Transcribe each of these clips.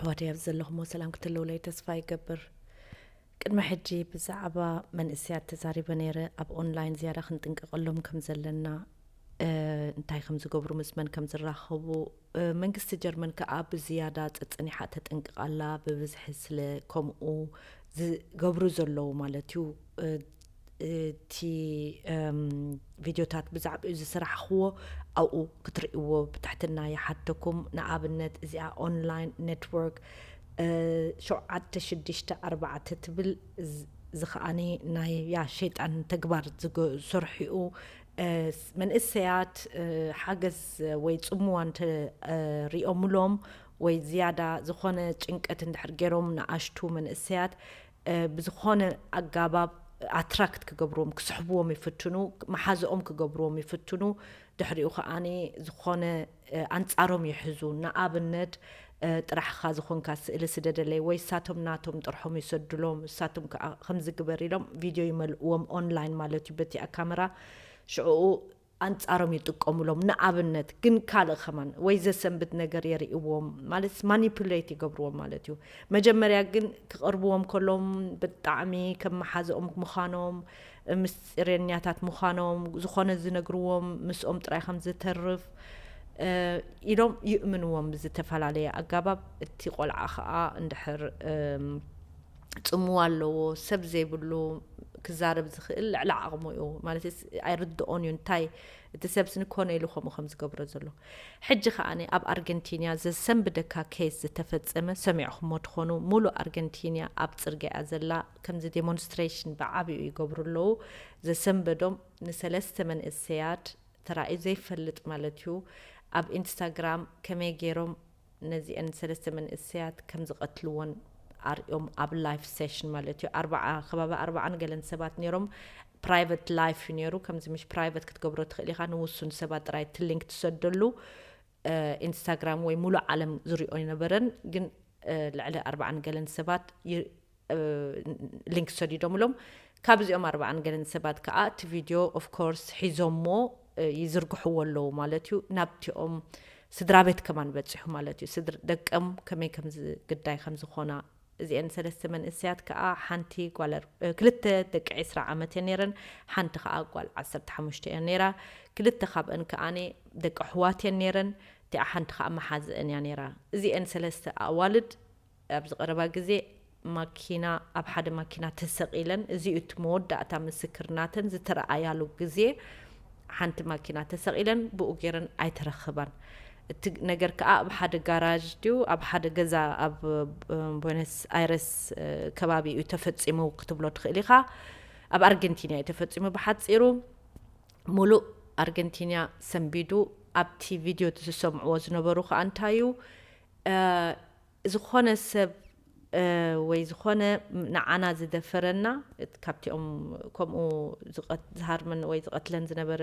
ኣሕዋተይ ኣብ ዘለኹሞ ሰላም ክትህልውለይ ተስፋ ይገብር። ቅድሚ ሕጂ ብዛዕባ መንእሰያት ተዛሪበ ነይረ፣ ኣብ ኦንላይን ዝያዳ ክንጥንቀቐሎም ከም ዘለና፣ እንታይ ከም ዝገብሩ ምስ መን ከም ዝራኸቡ። መንግስቲ ጀርመን ከኣ ብዝያዳ ጸጸኒሓ ተጠንቅቕ ኣላ፣ ብብዝሒ ስለ ከምኡ ዝገብሩ ዘለዉ ማለት እዩ። እቲ ቪድዮታት ብዛዕባኡ ዝሰራሕኽዎ ኣብኡ ክትርእይዎ ብትሕትና ይሓተኩም። ንኣብነት እዚኣ ኦንላይን ኔትወርክ ሸውዓተ ሽዱሽተ ኣርባዕተ ትብል። እዚ ከኣኒ ናይ ያ ሸይጣን ተግባር ዝሰርሕኡ መንእሰያት ሓገዝ ወይ ጽምዋ እንተሪኦምሎም ወይ ዝያዳ ዝኾነ ጭንቀት እንድሕር ገይሮም ንኣሽቱ መንእሰያት ብዝኾነ ኣጋባብ ኣትራክት ክገብርዎም ክስሕብዎም ይፍትኑ፣ መሓዝኦም ክገብርዎም ይፍትኑ። ድሕሪኡ ከኣኒ ዝኾነ ኣንጻሮም ይሕዙ። ንኣብነት ጥራሕኻ ዝኾንካ ስእሊ ስደደለይ ወይ እሳቶም ናቶም ጥርሖም ይሰድሎም፣ እሳቶም ከዓ ከምዚ ግበር ኢሎም ቪድዮ ይመልእዎም ኦንላይን ማለት እዩ በቲኣ ካሜራ። ሽዕኡ ኣንጻሮም ይጥቀሙሎም። ንኣብነት ግን ካልእ ከማን ወይ ዘሰንብት ነገር የርእዎም ማለት ማኒፕሌት ይገብርዎም ማለት እዩ። መጀመርያ ግን ክቐርብዎም ከሎም ብጣዕሚ ከም መሓዝኦም ምዃኖም ምስጢረኛታት ምዃኖም ዝኾነ ዝነግርዎም ምስኦም ጥራይ ከም ዝተርፍ ኢሎም ይእምንዎም ብዝተፈላለየ ኣጋባብ። እቲ ቆልዓ ከዓ እንድሕር ጽምዋ ኣለዎ ሰብ ዘይብሉ ክዛረብ ዝኽእል ልዕሊ ዓቕሙ እዩ ማለት ኣይርድኦን እዩ እንታይ እቲ ሰብስ ንኮነ ኢሉ ከምኡ ከም ዝገብሮ ዘሎ። ሕጂ ከኣ ኣብ ኣርገንቲንያ ዘሰንብደካ ኬስ ዝተፈጸመ ሰሚዕኹሞ ትኾኑ። ሙሉእ ኣርገንቲንያ ኣብ ጽርግያ ዘላ ከምዚ ዴሞንስትሬሽን ብዓብኡ ይገብሩ ኣለዉ። ዘሰንበዶም ንሰለስተ መንእሰያት ተራእዩ ዘይፈልጥ ማለት እዩ። ኣብ ኢንስታግራም ከመይ ገይሮም ነዚአን ሰለስተ መንእሰያት ከም ዝቐትልዎን ኣርእዮም ኣብ ላይፍ ሴሽን ማለት እዩ። ኣርባዓ ከባቢ ኣርባዓን ገለን ሰባት ነይሮም። ፕራይቨት ላይፍ እዩ ነይሩ። ከምዚ ምሽ ፕራይቨት ክትገብሮ ትኽእል ኢኻ፣ ንውሱን ሰባት ጥራይ እቲ ሊንክ ትሰደሉ። ኢንስታግራም ወይ ሙሉእ ዓለም ዝሪኦ ኣይነበረን፣ ግን ልዕሊ ኣርባዓን ገለን ሰባት ሊንክ ሰዲዶምሎም። ካብዚኦም ኣርባዓን ገለን ሰባት ከዓ እቲ ቪድዮ ኦፍኮርስ ሒዞሞ ይዝርግሕዎ ኣለዉ ማለት እዩ። ናብቲኦም ስድራ ቤት ከማን በፂሑ ማለት እዩ። ደቀም ከመይ ከምዚ ግዳይ ከም ዝኾና። እዚአን ሰለስተ መንእሰያት ከዓ ሓንቲ ጓል ክልተ ደቂ ዕስራ ዓመት እየን ነይረን፣ ሓንቲ ከዓ ጓል ዓሰርተ ሓሙሽተ እያ ነይራ። ክልተ ካብአን ከዓኒ ደቂ ኣሕዋት እየን ነይረን፣ እቲኣ ሓንቲ ከዓ መሓዝአን እያ ነይራ። እዚአን ሰለስተ ኣዋልድ ኣብዚ ቀረባ ግዜ ማኪና ኣብ ሓደ ማኪና ተሰቒለን፣ እዚ እዩ እቲ መወዳእታ ምስክር ናተን ዝተረኣያሉ ግዜ። ሓንቲ ማኪና ተሰቒለን ብኡ ገይረን ኣይተረኽባን። እቲ ነገር ከኣ ኣብ ሓደ ጋራጅ ድዩ ኣብ ሓደ ገዛ ኣብ ቦነስ ኣይረስ ከባቢ እዩ ተፈጺሙ ክትብሎ ትኽእል ኢኻ። ኣብ ኣርገንቲና እዩ ተፈጺሙ ብሓጺሩ። ሙሉእ ኣርገንቲና ሰንቢዱ። ኣብቲ ቪድዮ ዝሰምዕዎ ዝነበሩ ከኣ እንታይ እዩ ዝኾነ ሰብ ወይ ዝኾነ ንዓና ዝደፈረና ካብቲኦም ከምኡ ዝሃርመን ወይ ዝቐትለን ዝነበረ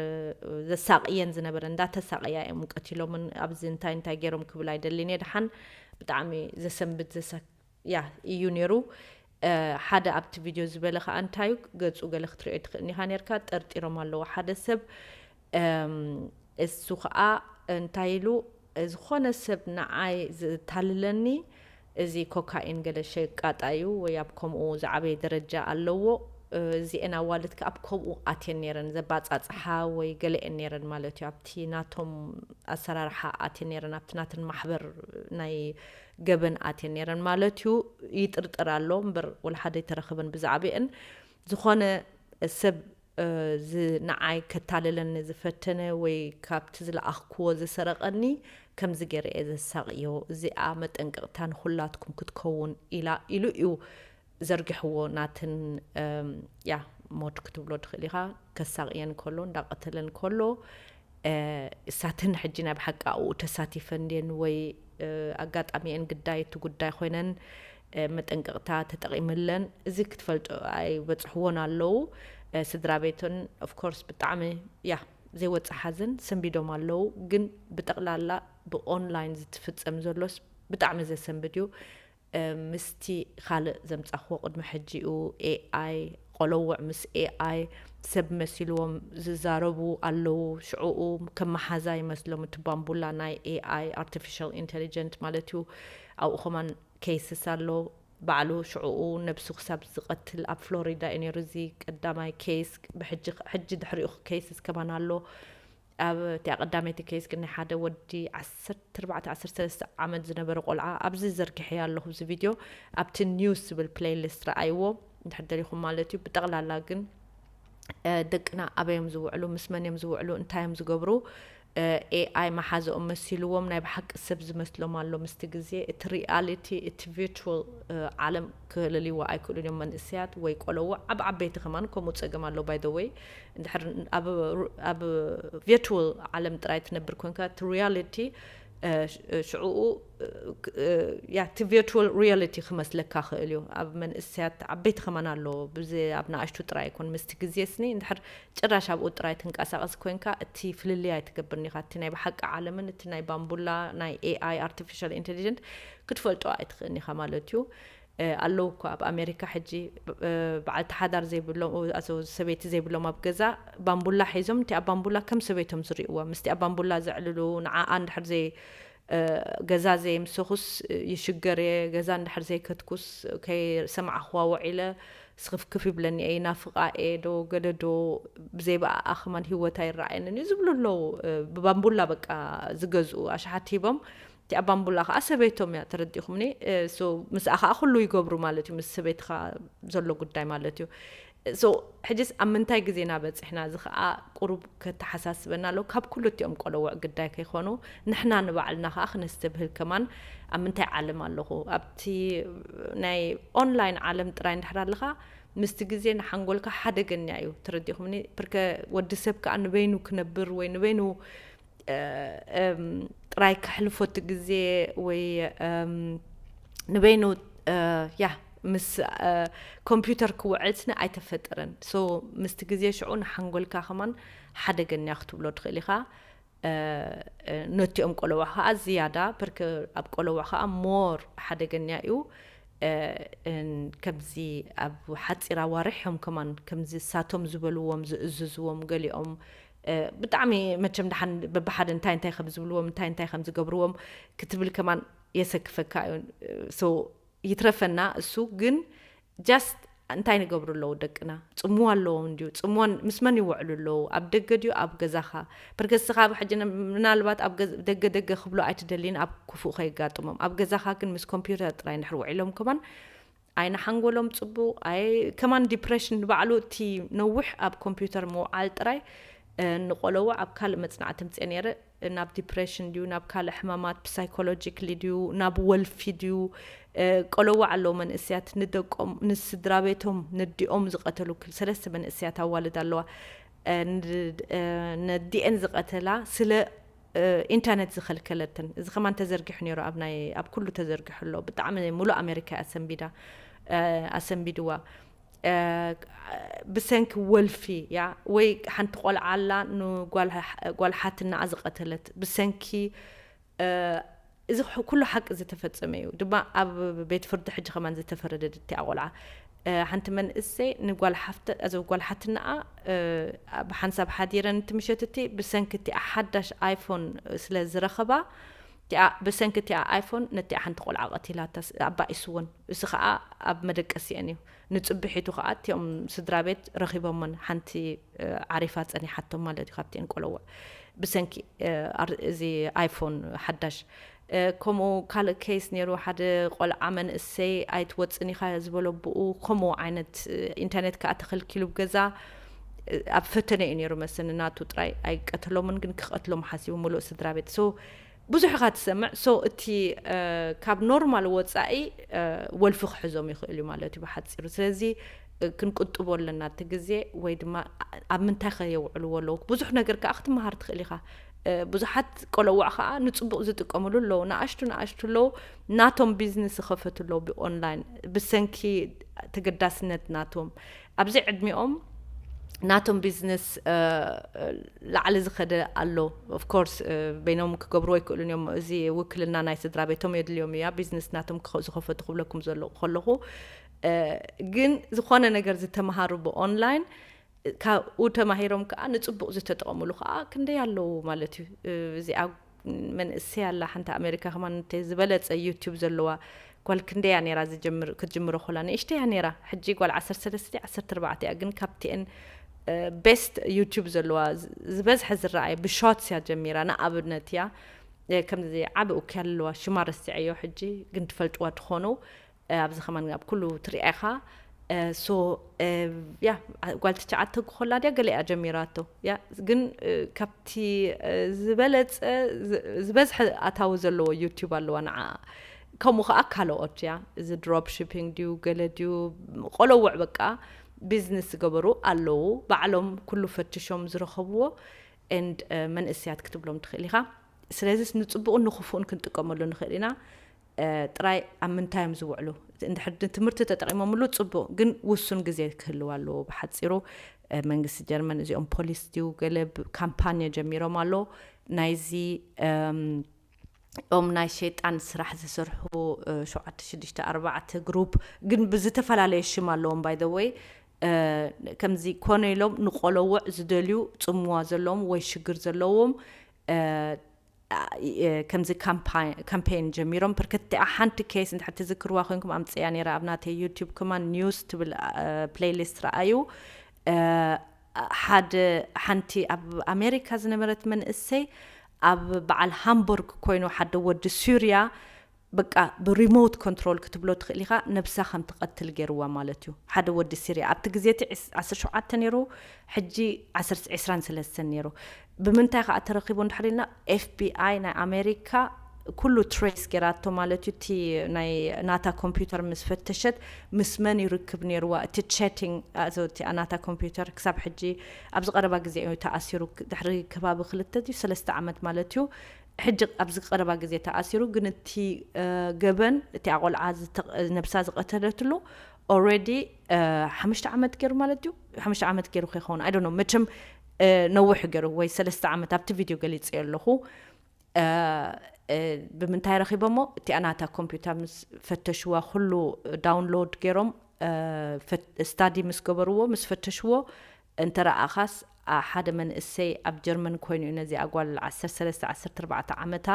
ዘሳቕየን ዝነበረ እንዳተሳቐያ እዮም ቀቲሎምን ኣብዚ እንታይ እንታይ ገይሮም ክብል ኣይደልን እየ። ድሓን ብጣዕሚ ዘሰንብድ ዘሳ ያ እዩ ነይሩ። ሓደ ኣብቲ ቪድዮ ዝበለ ከዓ እንታይ እዩ ገፁ ገለ ክትሪኦ ትኽእል ኢኻ ነርካ ጠርጢሮም ኣለዎ ሓደ ሰብ። እሱ ከዓ እንታይ ኢሉ ዝኾነ ሰብ ንዓይ ዝታልለኒ እዚ ኮካኢን ገለ ሸቃጣ እዩ ወይ ኣብ ከምኡ ዝዓበየ ደረጃ ኣለዎ። እዚአን ኣዋልድ ከዓ ኣብ ከምኡ ኣትየን ነይረን ዘባፃፅሓ ወይ ገለአን ነይረን ማለት እዩ ኣብቲ ናቶም ኣሰራርሓ ኣትየን ነይረን ኣብቲ ናተን ማሕበር ናይ ገበን ኣትየን ነይረን ማለት እዩ። ይጥርጠር ኣሎ እምበር ወላ ሓደ ኣይተረኸበን ብዛዕባአን። ዝኾነ ሰብ ንዓይ ከታልለኒ ዝፈተነ ወይ ካብቲ ዝለኣኽክዎ ዝሰረቐኒ ከምዚ ገይረ እየ ዘሳቕዮ። እዚኣ መጠንቀቕታ ንኹላትኩም ክትከውን ኢላ ኢሉ እዩ ዘርጊሕዎ ናትን ያ ሞድ ክትብሎ ትኽእል ኢኻ። ከሳቕየን ከሎ እንዳቐተለን ከሎ እሳተን ሕጂ ናይ ብሓቂ ኣብኡ ተሳቲፈን ድየን ወይ ኣጋጣሚአን ግዳይ እቲ ጉዳይ ኮይነን መጠንቀቕታ ተጠቒመለን እዚ ክትፈልጦ ኣይበፅሕዎን ኣለዉ። ስድራ ቤተን ኦፍኮርስ ብጣዕሚ ያ ዘይወፅእ ሓዘን ሰንቢዶም ኣለዉ። ግን ብጠቕላላ ብኦንላይን ዝትፍፀም ዘሎስ ብጣዕሚ ዘሰንብድ እዩ። ምስቲ ካልእ ዘምጻኽዎ ቅድሚ ሕጂኡ ኤኣይ ቆለውዕ ምስ ኤኣይ ሰብ መሲልዎም ዝዛረቡ ኣለዉ። ሽዕኡ ከም መሓዛ ይመስሎም፣ እቲ ባምቡላ ናይ ኤኣይ፣ ኣርቲፊሻል ኢንቴሊጀንት ማለት እዩ። ኣብኡ ከማን ኬስስ ኣሎ። ባዕሉ ሽዕኡ ነብሱ ክሳብ ዝቐትል ኣብ ፍሎሪዳ እዩ ነይሩ እዚ ቀዳማይ ኬስ። ብሕጂ ሕጂ ድሕሪኡ ኬስስ ከማን ኣሎ። ኣብ እቲኣ ቀዳመይቲ ኬስ ግን ናይ ሓደ ወዲ ዓሰርተ ኣርባዕተ ዓሰርተ ሰለስተ ዓመት ዝነበረ ቆልዓ ኣብዚ ዘርግሐ ኣለኹ። እዚ ቪድዮ ኣብቲ ኒውስ ዝብል ፕሌይሊስት ረኣይዎ እንድሕር ደሊኹም ማለት እዩ። ብጠቕላላ ግን ደቅና ኣበዮም ዝውዕሉ፣ ምስ መን እዮም ዝውዕሉ፣ እንታይ እዮም ዝገብሩ? ኤኣይ መሓዘኦም መሲልዎም ናይ ብሓቂ ሰብ ዝመስሎም ኣሎ። ምስቲ ግዜ እቲ ሪያሊቲ፣ እቲ ቪርቹዋል ዓለም ክልልይዎ ኣይክእሉን እዮም። መንእሰያት ወይ ቆለዎ ዓብ ዓበይቲ ከማን ከምኡ ጸገም ኣሎ። ባይ ወይ እንድሕር ኣብ ቪርቹዋል ዓለም ጥራይ ትነብር ኮንካ፣ እቲ ሪያሊቲ ሽዕኡ እቲ ቪርቹዋል ሪያሊቲ ክመስለካ ክእል እዩ። ኣብ መንእሰያት ዓበይቲ ከማን ኣሎ። ብዚ ኣብ ንኣሽቱ ጥራይ ይኮን፣ ምስቲ ግዜ ስኒ እንድሕር ጭራሽ ኣብኡ ጥራይ ትንቀሳቐስ ኮንካ፣ እቲ ፍልልይ ኣይትገብርን ኢኻ። እቲ ናይ ብሓቂ ዓለምን እቲ ናይ ባምቡላ ናይ ኤኣይ፣ ኣርቲፊሻል ኢንቴሊጀንት፣ ክትፈልጦ ኣይትኽእልን ኢኻ ማለት እዩ። ኣለዉ እኮ ኣብ ኣሜሪካ ሕጂ በዓልቲ ሓዳር ዘይብሎም፣ ሰበይቲ ዘይብሎም ኣብ ገዛ ባምቡላ ሒዞም፣ እቲ ኣብ ባምቡላ ከም ሰበይቶም ዝርእይዋ፣ ምስቲ ኣብ ባምቡላ ዘዕልሉ፣ ንዓኣ እንድሕር ዘይ ገዛ ዘይምሰኹስ ይሽገር እየ፣ ገዛ እንድሕር ዘይከትኩስ ከይሰማዕኽዋ ውዒለ ስኽፍክፍ ይብለኒ እየ፣ ይናፍቓ እየ ዶ ገለ ዶ፣ ብዘይ ብኣኣ ከማን ህይወት ኣይረኣየንን እዩ ዝብሉ ኣለዉ። ብባምቡላ በቃ ዝገዝኡ ኣሽሓት ሂቦም፣ እቲኣ ባምቡላ ከዓ ሰበይቶም እያ፣ ተረዲእኹምኒ። ሶ ምስኣ ከዓ ኩሉ ይገብሩ ማለት እዩ፣ ምስ ሰበይትኻ ዘሎ ጉዳይ ማለት እዩ። ሶ ሕጅስ ኣብ ምንታይ ግዜና በፂሕና? እዚ ከዓ ቁሩብ ከተሓሳስበና ኣለዎ። ካብ ኩሉ እቲኦም ቆለውዕ ግዳይ ከይኮኑ ንሕና ንባዕልና ከዓ ክነስተብህል ከማን፣ ኣብ ምንታይ ዓለም ኣለኹ? ኣብቲ ናይ ኦንላይን ዓለም ጥራይ እንድሕር ኣለኻ፣ ምስቲ ግዜ ንሓንጎልካ ሓደገኛ እዩ። ተረዲኹምኒ? ብርከ ወዲ ሰብ ከዓ ንበይኑ ክነብር ወይ ንበይኑ ጥራይ ከሕልፎ እቲ ግዜ ወይ ንበይኑ ያ ምስ ኮምፒውተር ክውዕል ስነ ኣይተፈጠረን። ሶ ምስቲ ግዜ ሽዑ ንሓንጎልካ ከማን ሓደገኛ ክትብሎ ትኽእል ኢኻ። ነቲኦም ቆለዋ ከዓ ዝያዳ ብርክ ኣብ ቆለዋ ከዓ ሞር ሓደገኛ እዩ። ከምዚ ኣብ ሓፂር ኣዋርሕ እዮም ከማን ከምዚ ሳቶም ዝበልዎም ዝእዝዝዎም ገሊኦም ብጣዕሚ መቸም ደሓን በብሓደ እንታይ እንታይ ከም ዝብልዎም እንታይ እንታይ ከም ዝገብርዎም ክትብል ከማን የሰክፈካ እዩ። ይትረፈና እሱ ግን just እንታይ ንገብሩ ኣለዉ ደቅና? ፅምዋ ኣለዎም እንድዩ? ፅምዋ ምስ መን ይውዕሉ ኣለዉ? ኣብ ደገ ድዩ ኣብ ገዛኻ? ብርክ እስኻ ኣብ ሕጂ ምናልባት ኣብ ደገ ደገ ክብሎ ኣይትደልይን፣ ኣብ ክፉእ ከይጋጥሞም። ኣብ ገዛኻ ግን ምስ ኮምፒውተር ጥራይ እንድሕር ውዒሎም ከማን ኣይንሓንጎሎም ፅቡቕ ኣይ ከማን ዲፕሬሽን ንባዕሉ እቲ ነዊሕ ኣብ ኮምፒውተር ምውዓል ጥራይ ንቆለዎ ኣብ ካልእ መፅናዕቲ ምፅአ ነይረ። ናብ ዲፕሬሽን ድዩ ናብ ካልእ ሕማማት ብሳይኮሎጂክሊ ድዩ ናብ ወልፊ ድዩ? ቆለዎ ኣለዉ መንእስያት ንደቆም ንስድራ ቤቶም ነዲኦም ዝቐተሉ ክል ሰለስተ መንእስያት ኣዋልድ ኣለዋ። ነዲኤን ዝቐተላ ስለ ኢንተርነት ዝኸልከለትን። እዚ ከማን ተዘርጊሑ ነይሩ ኣብ ናይ ኣብ ኩሉ ተዘርጊሑ ኣሎ። ብጣዕሚ ሙሉእ ኣሜሪካ ኣሰንቢዳ ኣሰንቢድዋ። ብሰንኪ ወልፊ እያ ወይ ሓንቲ ቆልዓ ኣላ ንጓል ሓትናኣ ዝቐተለት ብሰንኪ እዚ ኩሉ ሓቂ ዝተፈጸመ እዩ ድማ ኣብ ቤት ፍርዲ ሕጂ ከማን ዝተፈረደት እቲኣ ቆልዓ ሓንቲ መንእሰይ ንጓል ሓፍተ ጓል ሓትናኣ ብሓንሳብ ሓዲረን እቲ ምሸት እቲ ብሰንኪ እቲኣ ሓዳሽ ኣይፎን ስለ ዝረኸባ እቲኣ ብሰንኪ እቲኣ ኣይፎን ነቲኣ ሓንቲ ቆልዓ ቀቲላታ ኣባኢስወን። እዚ ከዓ ኣብ መደቀሲአን እዩ። ንፅብሒቱ ከዓ እቲኦም ስድራ ቤት ረኺቦመን ሓንቲ ዓሪፋ ፀኒሓቶም ማለት እዩ ካብቲአን ቆለውዕ ብሰንኪ እዚ ኣይፎን ሓዳሽ። ከምኡ ካልእ ኬስ ነይሩ ሓደ ቆልዓ መንእሰይ ኣይትወፅን ኢኻ ዝበሎ ብኡ ከምኡ ዓይነት ኢንተርነት ከዓ ተኸልኪሉ ብገዛ ኣብ ፈተነ እዩ ነይሩ መስኒ ናቱ ጥራይ ኣይቀተሎምን ግን ክቐትሎም ሓሲቡ ሙሉእ ስድራ ቤት ሶ ብዙሕ ኢኻ ትሰምዕ ሶ እቲ ካብ ኖርማል ወፃኢ ወልፊ ክሕዞም ይኽእል እዩ ማለት እዩ ብሓፂሩ ስለዚ ክንቁጥቦ ኣለና እቲ ግዜ ወይ ድማ ኣብ ምንታይ ከ የውዕልዎ ኣለዉ ብዙሕ ነገር ከዓ ክትመሃር ትኽእል ኢኻ ብዙሓት ቆለዋዕ ከዓ ንፅቡቅ ዝጥቀምሉ ኣለዉ ንኣሽቱ ንኣሽቱ ኣለዉ ናቶም ቢዝነስ ዝኸፈቱ ኣለዉ ብኦንላይን ብሰንኪ ተገዳስነት ናቶም ኣብዚ ዕድሚኦም ናቶም ቢዝነስ ላዕሊ ዝኸደ ኣሎ ኦፍኮርስ በይኖም ክገብርዎ ይክእሉን እዮም እዚ ውክልና ናይ ስድራ ቤቶም የድልዮም እያ ቢዝነስ ናቶም ዝኸፈቱ ክብለኩም ዘሎ ከለኹ ግን ዝኾነ ነገር ዝተምሃሩ ብኦንላይን ካብኡ ተማሂሮም ከዓ ንፅቡቕ ዝተጠቐሙሉ ከዓ ክንደይ ኣለዉ ማለት እዩ። እዚኣ መንእሰይ ኣላ ሓንቲ ኣሜሪካ ከማን፣ እንተ ዝበለፀ ዩቲዩብ ዘለዋ ጓል ክንደያ ነይራ ክትጅምሮ ኮላ ንእሽተያ ነይራ። ሕጂ ጓል ዓሰርተ ሰለስተ ዓሰርተ ኣርባዕተ እያ፣ ግን ካብቲአን ቤስት ዩቲዩብ ዘለዋ ዝበዝሐ ዝረኣየ ብሾርትስ እያ ጀሚራ። ንኣብነት እያ ከምዚ ዓቢ ኡኪ ኣለዋ፣ ሽማ ረሲዐዮ ሕጂ፣ ግን ትፈልጥዋ ትኾኑ። ኣብዚ ከማን ኣብ ኩሉ ትሪኣ ኢኻ። ሶ ያ ጓል ትሽዓተ ክኾላ ድያ ገለ እያ ጀሚራቶ። ያ ግን ካብቲ ዝበለፀ ዝበዝሐ ኣታዊ ዘለዎ ዩቲዩብ ኣለዋ ንዓ። ከምኡ ከዓ ካልኦት እያ፣ እዚ ድሮፕ ሺፒንግ ድዩ ገለ ድዩ፣ ቆለውዕ በቃ ቢዝነስ ዝገበሩ ኣለዉ፣ ባዕሎም ኩሉ ፈትሾም ዝረኸብዎ። ኤንድ መንእስያት ክትብሎም ትኽእል ኢኻ። ስለዚስ ንፅቡቕን ንክፉእን ክንጥቀመሉ ንኽእል ኢና። ጥራይ ኣብ ምንታይ እዮም ዝውዕሉ? እንድሕር ትምህርቲ ተጠቒሞምሉ ፅቡቕ፣ ግን ውሱን ግዜ ክህልው ኣለዎ። ብሓፂሩ መንግስቲ ጀርመን እዚኦም ፖሊስ ድዩ ገለ ካምፓኒ ጀሚሮም ኣሎ። ናይዚ ኦም ናይ ሸይጣን ስራሕ ዝሰርሑ ሸውዓተ ሽዱሽተ ኣርባዕተ ግሩፕ፣ ግን ብዝተፈላለየ ሽም ኣለዎም። ባይ ዘ ወይ ከምዚ ኮነ ኢሎም ንቆለውዕ ዝደልዩ፣ ፅምዋ ዘለዎም ወይ ሽግር ዘለዎም ከምዚ ካምፔን ጀሚሮም። ብርከት እቲኣ ሓንቲ ኬስ እንድሕር ትዝክርዋ ኮይንኩም ኣምፅያ ነይራ ኣብ ናተይ ዩቲዩብ ከማን ኒውስ ትብል ፕሌይሊስት ረኣዩ። ሓደ ሓንቲ ኣብ ኣሜሪካ ዝነበረት መንእሰይ ኣብ በዓል ሃምቡርግ ኮይኑ ሓደ ወዲ ሱርያ በቃ ብሪሞት ኮንትሮል ክትብሎ ትኽእል ኢኻ፣ ነብሳ ከም ትቐትል ገይርዋ ማለት እዩ። ሓደ ወዲ ሲርያ ኣብቲ ግዜ እቲ ዓሰርተ ሸውዓተ ነይሩ፣ ሕጂ ዓሰርተ ዒስራን ሰለስተን ነይሩ። ብምንታይ ከዓ ተረኺቡ እንድሕር ኢልና፣ ኤፍቢኣይ ናይ ኣሜሪካ ኩሉ ትሬስ ገይራቶ ማለት እዩ። እቲ ናይ ናታ ኮምፒውተር ምስ ፈተሸት ምስ መን ይርክብ ነይርዋ፣ እቲ ቻቲንግ፣ እቲኣ ናታ ኮምፒውተር ክሳብ ሕጂ ኣብዚ ቀረባ ግዜ እዩ ተኣሲሩ። ድሕሪ ከባቢ ክልተ ድዩ ሰለስተ ዓመት ማለት እዩ። ሕጂ ኣብዚ ቀረባ ግዜ ተኣሲሩ፣ ግን እቲ ገበን እቲኣ ቆልዓ ነብሳ ዝቐተለትሉ ኦልሬዲ ሓሙሽተ ዓመት ገይሩ ማለት እዩ። ሓሙሽተ ዓመት ገይሩ ከይኸውን ኣይ ዶንት ኖ፣ መቸም ነዊሕ ገይሩ ወይ ሰለስተ ዓመት ኣብቲ ቪድዮ ገሊፀዮ ኣለኹ። ብምንታይ ረኺቦሞ? እቲኣ ናታ ኮምፒውተር ምስ ፈተሽዋ፣ ኩሉ ዳውንሎድ ገይሮም ስታዲ ምስ ገበርዎ፣ ምስ ፈተሽዎ፣ እንተረኣኻስ ሓደ መንእሰይ ኣብ ጀርመን ኮይኑ እዩ ነዚ ኣጓል ዓሰርተ ሰለስተ ዓሰርተ ኣርባዕተ ዓመታ፣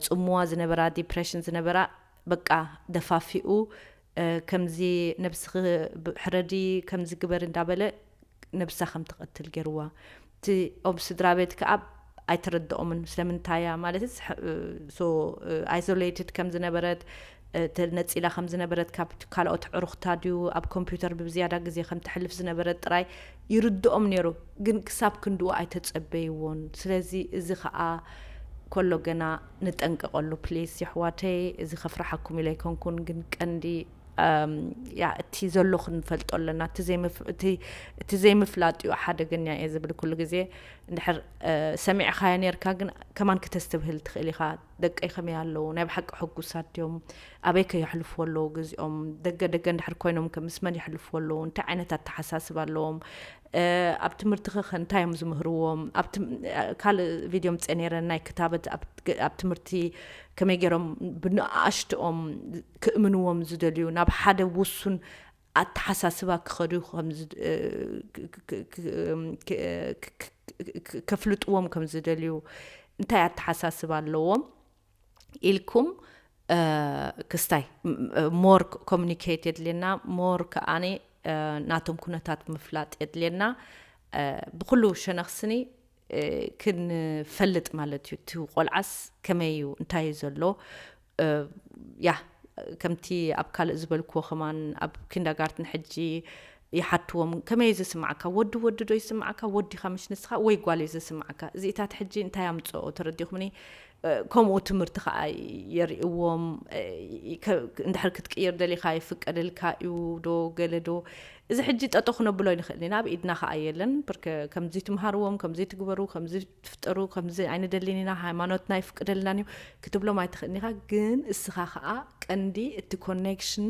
ፅምዋ ዝነበራ፣ ዲፕሬሽን ዝነበራ፣ በቃ ደፋፊኡ ከምዚ ነብስኺ ሕረዲ ከምዚ ግበር እንዳበለ ነብሳ ከም ትቐትል ገይርዋ። እቲ ኦም ስድራ ቤት ከዓ ኣይተረድኦምን። ስለምንታይ እያ ማለት ሶ ኣይዞሌትድ ከም ዝነበረት፣ ተነፂላ ከም ዝነበረት፣ ካብ ካልኦት ዕሩኽታ ድዩ ኣብ ኮምፒውተር ብዝያዳ ግዜ ከም ትሕልፍ ዝነበረት ጥራይ ይርድኦም ነይሩ። ግን ክሳብ ክንድኡ ኣይተፀበይዎን። ስለዚ እዚ ከዓ ከሎ ገና ንጠንቀቐሉ ፕሊስ የሕዋተይ። እዚ ከፍርሓኩም ኢለ ኣይኮንኩን፣ ግን ቀንዲ ያ እቲ ዘሎ ክንፈልጦ ኣለና። እቲ ዘይምፍላጥ እዩ ሓደገኛ እየ ዝብል ኩሉ ግዜ። እንድሕር ሰሚዕኻዮ ነርካ ግን ከማን ክተስትብህል ትኽእል ኢኻ። ደቀይ ከመይ ኣለዉ? ናይ ብሓቂ ሕጉሳት ድዮም? ኣበይ ከ የሕልፍዎ ኣለዉ ግዜኦም? ደገ ደገ እንድሕር ኮይኖም ከ ምስ መን የሕልፍዎ ኣለዉ? እንታይ ዓይነት ኣተሓሳስብ ኣለዎም? ኣብ ትምህርትኸ እንታይ እዮም ዝምህርዎም? ካልእ ቪድዮ ምፀ ነይረ ናይ ክታበት ኣብ ትምህርቲ ከመይ ገይሮም ብንኣሽትኦም ክእምንዎም ዝደልዩ፣ ናብ ሓደ ውሱን ኣተሓሳስባ ክኸዱ ከፍልጥዎም ከም ዝደልዩ፣ እንታይ ኣተሓሳስባ ኣለዎም ኢልኩም ክስታይ ሞር ኮሚኒኬት የድልየና፣ ሞር ከኣኒ ናቶም ኩነታት ምፍላጥ የድልየና። ብኩሉ ሸነኽስኒ ክንፈልጥ ማለት እዩ። እቲ ቆልዓስ ከመይ እዩ፣ እንታይ እዩ ዘሎ? ያ ከምቲ ኣብ ካልእ ዝበልክዎ ከማን ኣብ ኪንደርጋርትን ሕጂ ይሓትዎም፣ ከመይ እዩ ዝስማዓካ? ወዲ ወዲ ዶ ይስማዓካ? ወዲኻ ምሽ ንስኻ ወይ ጓል እዩ ዝስማዓካ? እዚኢታት ሕጂ እንታይ ኣምፅኦ ተረዲኹምኒ? ከምኡ ትምህርቲ ከዓ የርእዎም። እንድሕር ክትቅይር ደሊኻ ይፍቀደልካ እዩ ዶ ገለ ዶ? እዚ ሕጂ ጠጠው ክነብሎ ይንኽእል ኢና፣ ኣብ ኢድና ከዓ የለን። ብርከ ከምዚ ትምሃርዎም፣ ከምዚ ትግበሩ፣ ከምዚ ትፍጠሩ፣ ከምዚ ኣይንደልን ኢና፣ ሃይማኖትና ይፍቅደልናን እዩ ክትብሎም ኣይትኽእልን ኢኻ። ግን እስኻ ከዓ ቀንዲ እቲ ኮኔክሽን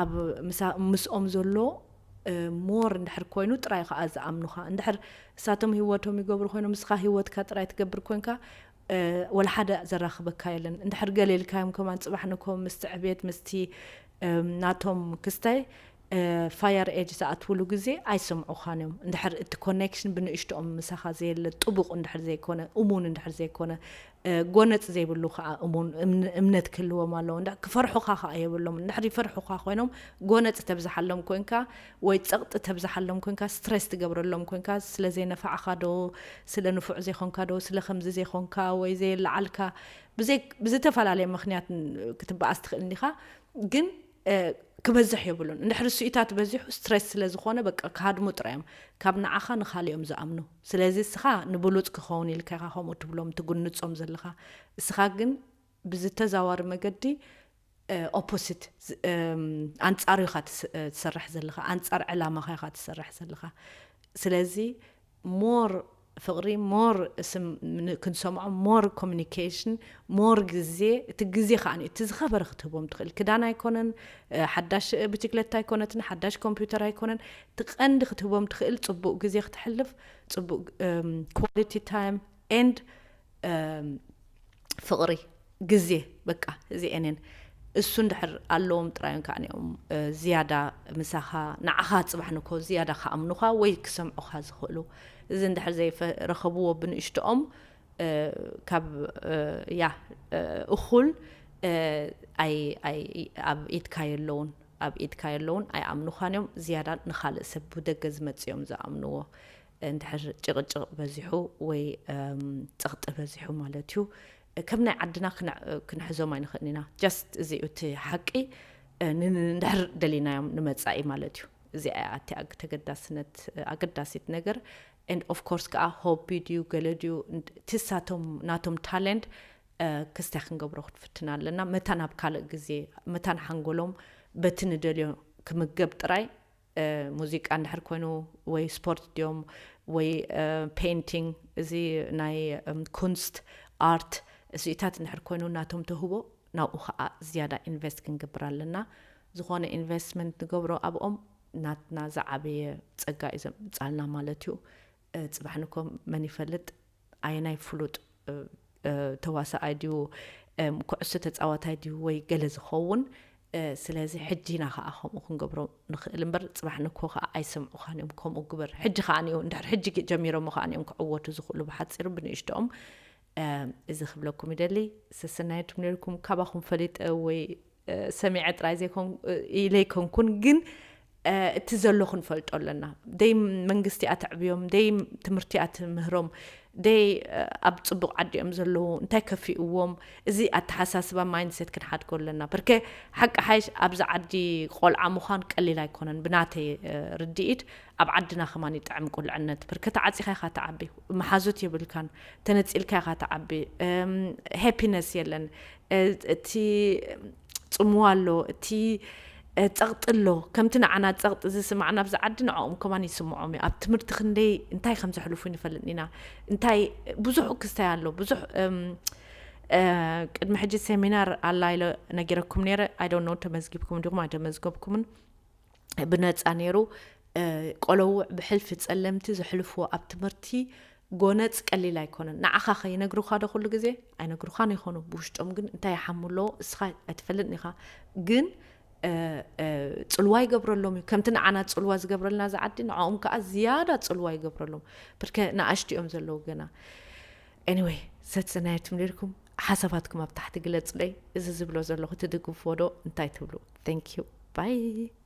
ኣብ ምስኦም ዘሎ ሞር እንድሕር ኮይኑ ጥራይ ከዓ ዝኣምኑኻ። እንድሕር እሳቶም ህይወቶም ይገብሩ ኮይኖም ንስኻ ህይወትካ ጥራይ ትገብር ኮንካ ወላ ሓደ ዘራኽበካ የለን። እንድሕር ገለ ኢልካዮም ከማን ፅባሕ ንኮ ምስቲ ዕቤት ምስቲ ናቶም ክስታይ fire age ዝኣትውሉ ግዜ ኣይሰምዑኻን እዮም። እንድሕር እቲ connection ብንእሽትኦም ምሳኻ ዘየለ ጥቡቕ እንድሕር ዘይኮነ፣ እሙን እንድሕር ዘይኮነ፣ ጎነጽ ዘይብሉ ከዓ እሙን እምነት ክህልዎም ኣለዎ። ክፈርሑኻ ከዓ የብሎም። እንድሕር ይፈርሑኻ ኮይኖም ጎነጽ ተብዝሓሎም ኮንካ ወይ ጸቕጢ ተብዝሓሎም ኮንካ፣ stress ትገብረሎም ኮንካ፣ ስለ ዘይነፋዕኻ ዶ፣ ስለ ንፉዕ ዘይኮንካ ዶ፣ ስለ ከምዚ ዘይኮንካ ወይ ዘየለዓልካ ብዝተፈላለየ ምክንያት ክትበኣስ ትኽእል እንዲኻ። ግን ክበዝሕ የብሉን። እንድሕር ስኢታት በዚሑ stress ስለ ዝኾነ በቃ ክሃድሙ ጥራይ እዮም። ካብ ንዓኻ ንኻልኦም ዝኣምኑ። ስለዚ እስኻ ንብሉጽ ክኸውን ኢልካ ኢኻ ከምኡ ትብሎም ትግንጾም ዘለኻ። እስኻ ግን ብዝተዛዋሪ መገዲ opposite፣ ኣንጻሩ ኢኻ ትሰርሕ ዘለኻ፣ ኣንጻር ዕላማኻ ኢኻ ትሰርሕ ዘለኻ። ስለዚ more ፍቕሪ፣ more ስም ክንሰምዖ፣ more communication፣ more ግዜ፣ እቲ ግዜ ከዓ እቲ ዝኸበረ ክትህቦም ትኽእል። ክዳን ኣይኮነን፣ ሓዳሽ ብችክለታ ኣይኮነትን፣ ሓዳሽ ኮምፒውተር ኣይኮነን። እቲ ቀንዲ ክትህቦም ትኽእል ጽቡቕ ግዜ ክትሕልፍ፣ ጽቡቕ quality time and ፍቕሪ፣ ግዜ፣ በቃ እዚኤን እየን። እሱ እንድሕር ኣለዎም ጥራዮም ከዓ እዮም ዝያዳ ምሳኻ፣ ንዓኻ ጽባሕ ንኮ ዝያዳ ክኣምኑኻ ወይ ክሰምዑኻ ዝኽእሉ። እዚ እንድሕር ዘይረኸብዎ ብንእሽትኦም ካብ ያ እኹል ኣብ ኢድካ የለውን፣ ኣብ ኢድካ የለውን፣ ኣይኣምኑኻን እዮም። ዝያዳ ንኻልእ ሰብ ብደገ ዝመጽእ እዮም ዝኣምንዎ። እንድሕር ጭቕጭቕ በዚሑ ወይ ጸቕጢ በዚሑ ማለት እዩ። ከም ናይ ዓድና ክንሕዞም ኣይንኽእልን ኢና። Just እዚ እቲ ሓቂ። እንድሕር ደሊናዮም ንመጻኢ ማለት እዩ። እዚኣ እያ ኣቲ ተገዳስነት፣ ኣገዳሲት ነገር። And of course ከዓ ሆቢ ድዩ ገለ ድዩ፣ እቲ ሳቶም ናቶም talent ክስታይ ክንገብሮ ክትፍትን ኣለና። መታን ኣብ ካልእ ግዜ፣ መታን ሓንጎሎም በቲ ንደልዮ ክምገብ ጥራይ። ሙዚቃ እንድሕር ኮይኑ ወይ ስፖርት ድዮም ወይ painting፣ እዚ ናይ ኩንስት፣ art፣ እዚታት እንድሕር ኮይኑ ናቶም ተህቦ፣ ናብኡ ከዓ ዝያዳ invest ክንገብር ኣለና። ዝኾነ investment ንገብሮ ኣብኦም ናትና ዝዓበየ ጸጋ እዩ ዘምጻልና ማለት እዩ። ጽባሕ ንኮ መን ይፈልጥ ኣየናይ ፍሉጥ ተዋሳኣይ ድዩ፣ ኩዕሶ ተጻዋታይ ድዩ ወይ ገለ ዝኸውን። ስለዚ ሕጂ ኢና ከዓ ከምኡ ክንገብሮ ንኽእል እምበር፣ ጽባሕ ንኮ ከዓ ኣይሰምዑኻን እዮም። ከምኡ ግበር፣ ሕጂ ከዓ እዮም፣ እንድሕር ሕጂ ጀሚሮሞ ከዓ እዮም ክዕወቱ ዝኽእሉ፣ ብሓጺሩ ብንእሽትኦም። እዚ ክብለኩም ይደሊ። ሰሰናየትኩም ነርኩም፣ ካባኹም ፈሊጠ ወይ ሰሚዐ ጥራይ ዘይኮን ኢለ ኣይኮንኩን፣ ግን እቲ ዘሎ ክንፈልጦ ኣለና። ደይ መንግስቲ ኣተዕብዮም፣ ደይ ትምህርቲ ኣትምህሮም፣ ደይ ኣብ ጽቡቕ ዓዲ እዮም ዘለዉ፣ እንታይ ከፊእዎም፣ እዚ ኣተሓሳስባ mindset ክንሓድጎ ኣለና። ብርከ ሓቂ ሓይሽ ኣብዚ ዓዲ ቆልዓ ምዃን ቀሊል ኣይኮነን። ብናተይ ርድኢት ኣብ ዓድና ከማን ይጥዕም ቁልዕነት። ብርከ ተዓጺኻ ኢኻ ትዓቢ፣ መሓዙት የብልካን፣ ተነጺልካ ኢኻ ትዓቢ፣ happiness የለን። እቲ ጽምዋ ኣሎ፣ እቲ ጸቕጢ ኣሎ። ከምቲ ንዓና ጸቕጢ ዝስማዕና ኣብዚ ዓዲ ንዕኦም ከማን ይስምዖም እዩ። ኣብ ትምህርቲ ክንደይ እንታይ ከም ዘሕልፉ ንፈልጥ ኢና። እንታይ ብዙሕ ክስታይ ኣሎ፣ ብዙሕ። ቅድሚ ሕጂ ሴሚናር ኣላ ኢለ ነጊረኩም ነይረ። I don't know ተመዝጊብኩም ዲኹም ኣይተመዝገብኩምን። ብነጻ ነይሩ። ቆለውዕ ብሕልፊ ጸለምቲ ዘሕልፍዎ ኣብ ትምህርቲ ጎነጽ ቀሊል ኣይኮነን። ንዓኻ ከ ይነግሩኻ ዶ ኩሉ ግዜ? ኣይነግሩኻን ይኾኑ። ብውሽጦም ግን እንታይ ይሓሙ ኣለዎ እስኻ ኣይትፈልጥን ኢኻ። ግን ጽልዋ ይገብረሎም እዩ። ከምቲ ንዓና ጽልዋ ዝገብረልና እዚ ዓዲ ንዕኦም ከዓ ዝያዳ ጽልዋ ይገብረሎም። ብርከ ንኣሽቱ እዮም ዘለዉ ገና። Anyway፣ ሰትሰናየትም ነርኩም። ሓሳባትኩም ኣብ ታሕቲ ግለጹለይ። እዚ ዝብሎ ዘለኹ ትድግፍዎ ዶ? እንታይ ትብሉ? Thank you. Bye.